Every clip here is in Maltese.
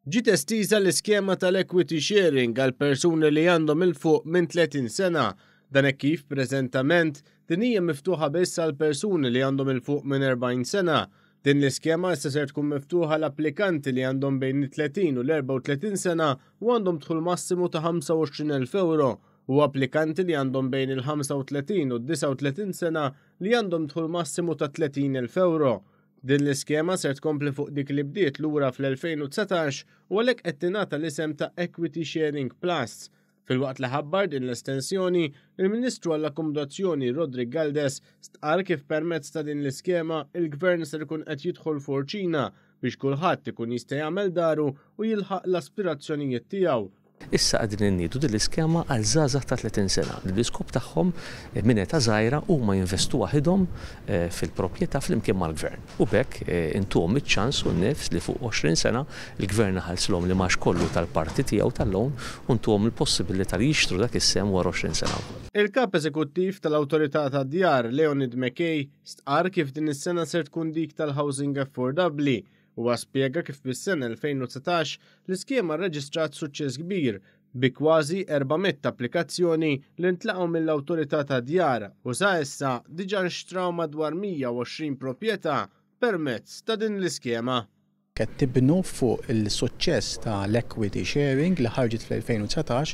Ġiet estiża l-iskema tal-equity sharing għal persuni li għandhom 'il fuq minn 30 sena. Dan hekk kif preżentament din hija miftuħa biss għal persuni li għandhom 'il fuq minn 40 sena. Din l-iskema issa ser tkun miftuħa għal applikanti li għandhom bejn it-30 u l-34 sena u għandhom dħul massimu ta' 25,000 ewro u applikanti li għandhom bejn il-35 u d-39 sena li għandhom dħul massimu ta' 30,000 ewro. Din l-iskema ser tkompli fuq dik li bdiet lura fl-2019 u għalhekk qed tingħata l-isem ta' Equity Sharing Plus. Filwaqt li ħabbar din l-estensjoni, il-Ministru għall-Akkomodazzjoni Roderick Galdes stqarr kif permezz ta' din l-iskema il-Gvern ser ikun qed jidħol forċina biex kulħadd ikun jista' jagħmel daru u jilħaq l-aspirazzjonijiet tiegħu. Issa qegħdin inniedu din l-iskema għal żgħażagħ ta' 30 sena li l-iskop tagħhom minn età żgħira huma jinvestu waħidhom fil-proprjetà flimkien mal-Gvern. U b'hekk intuhom iċ-ċans u n-nifs li fuq 20 sena l-Gvern iħallsilhom l-imgħax kollu tal-parti tiegħu tal-loan u ntuhom il-possibilità li jixtru dak is-sehem wara 20 sena wkoll. Il-Kap Eżekuttiv tal-Awtorità tad-Djar, Leonid McKay, stqarr kif din is-sena ser tkun dik tal-housing affordabbli. Huwa spjega kif fis-sena 2019 l-iskema rreġistrat suċċess kbir bi kważi 400 applikazzjoni li ntlaqgħu mill-Awtorità tad-Djar u sa issa diġà nxtraw madwar 120 proprjetà permezz ta' din l-iskema. Qed nibnu fuq il-suċċess ta' l-equity sharing li ħarġet fl-2019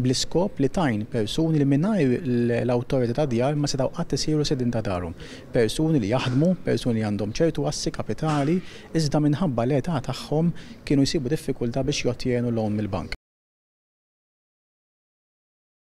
bl-iskop li tgħin persuni li mingħajr l-Awtorità tad-Djar ma setgħu qatt isiru sidien ta' darhom. Persuni li jaħdmu, persuni li għandhom ċertu assi kapitali iżda minħabba l-età tagħhom kienu jsibu diffikultà biex jottjenu loan mill-bank.